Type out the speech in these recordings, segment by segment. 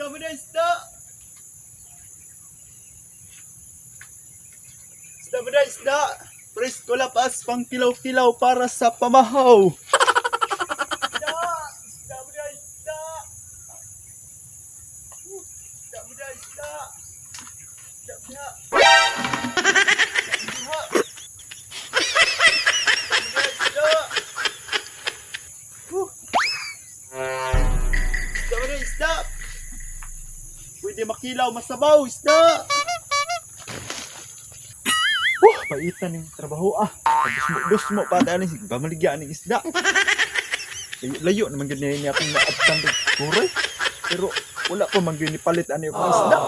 Isda mo na, isda! Isda mo na, isda! Presko lapas pang kilaw-kilaw para sa pamahaw. Isda! Isda mo na, isda! Isda mo na, isda! Isda mo na! Isda mo na! Isda mo na, isda! Woo! Isda mo na, isda! Pwede makilaw, masabaw, isda! Paitan yung trabaho ah. Dusmo, dusmo pa tayo ni pamaligya ning isda. Layo, layo naman gyud niya akong naabtan og kuroy. Pero wala pa man gyud ni palit ani akong isda.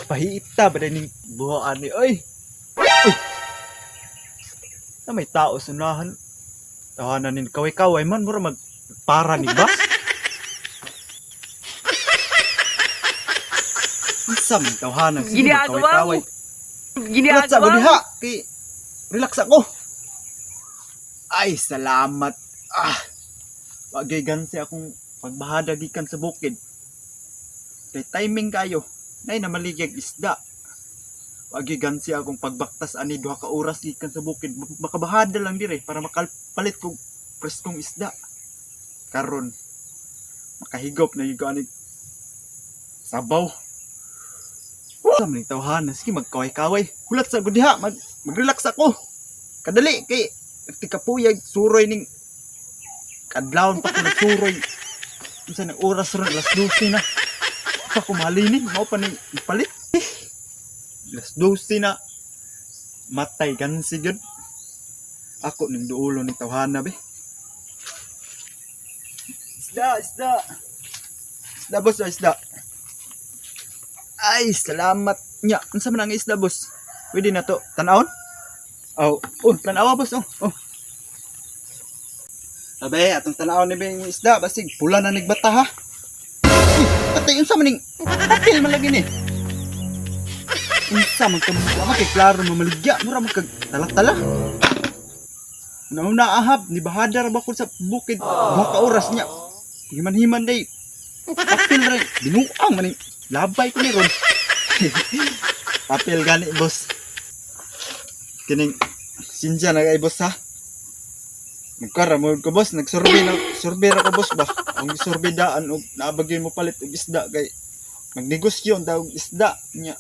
Pahiita ba ning buha ani oy. Uy. Na may tao sa unahan. Tahanan nin kaway-kaway man mura mag para ni ba? Unsa man tawhanan sige Ginagawa mo. magkaway-kaway. Relax Ginagawa ako mo. diha. Kay relax ako. Ay, salamat. Ah. Wagay gansi akong pagbahada gikan sa bukid. Kay timing kayo. Nay na maligyag isda. Wagay gansi akong pagbaktas ani duha ka oras gikan sa bukid. Makabahada lang dire para makapalit kog preskong isda. Karon makahigop na gyud ko ani sabaw. Sa man tawhana, sige magkaway-kaway. Hulat sa gud diha, mag-relax ako. Kadali kay tikapuyag suroy ning kadlawon pa ko nagsuroy. Unsa na oras ron, alas 12 na. Wa pa ko malinin, mao pa ni ipalit. Eh, alas 12 na. Matay gansi gyud. Ako ning duolo ni tawhana be. Isda, isda. Isda boss, oh, isda. Ay, salamat. Nya, unsa man ang isda, boss? Pwede na to. Tan-awon? Oh, oh, tan-awa, boss. Oh, oh. Abe, atong tan-awon ni yung isda basig pula na nagbata ha. Uy, patay unsa man ning papel man lagi ni. Unsa man ka wa kay klaro mamaligya, mura man kag tala-tala. Nauna ahab ni bahada ra ba ko sa bukid duha ka oras niya. Himan-himan day. Papel ra binuang man ning labay ko ni ron. Papel gani boss. Kining sinja na kay boss ha. Nagkara mo ko boss, nagsurvey na survey ra ko boss ba. Ang survey daan og naabagay mo palit og isda kay magnegosyo ang daog isda nya.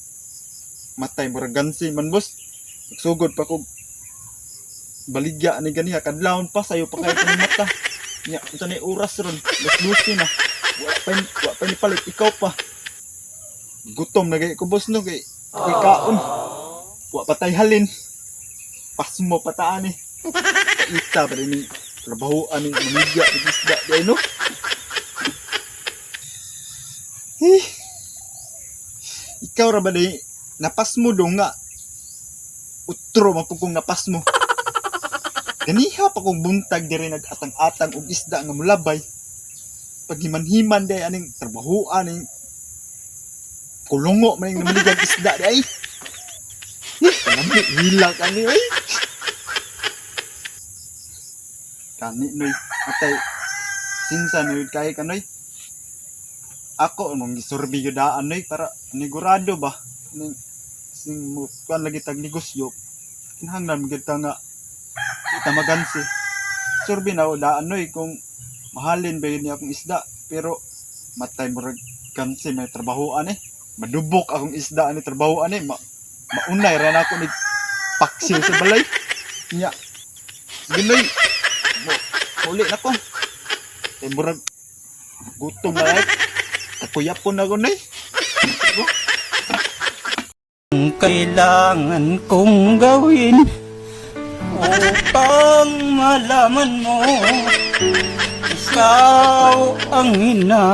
Matay murag gansi man boss. Nagsugod pa ko baligya ani ganiha kadlawon pa sayo pa kay kung mata. Nya unsa na oras ron? Alas 12 na. Wa pa ni palit ikaw pa. Gutom na kay ko boss no kay ako'y kaon. Wa pa tay halin. Pasmo pa ta ani. Kaita pa rin ni trabaho ani mamigya ng isda di ay no. Eh. Ikaw ra ba di napasmo dong nga. Utro man pud kong napasmo. Ganiha pa kong buntag diri nag-atang-atang og isda nga mulabay. Paghiman-himan day aning trabaho aning kulungo man ning namaligag isda di ay. Eh, kalami hilak ani oy. Kani noy, atay sinsa noy kay kanoy. Ako mong gisurbi gyud daan noy para panigurado ba ning sing mo kuan lagi tag negosyo. Kinahanglan man gyud ta nga di ta magansi. Surbi na ako daan noy kung mahalin ba yun niya akong isda pero matay murag gansi may trabahoan eh. Madubok akong isda ani trabahoan eh. Maunay ra na ako ni paksiw sa balay. Nya. Sige noy. Mo, uli na ko. Kay murag gutom na like. Kakuyapon na ko noy. Kailangan kong gawin upang malaman mo ikaw ang ina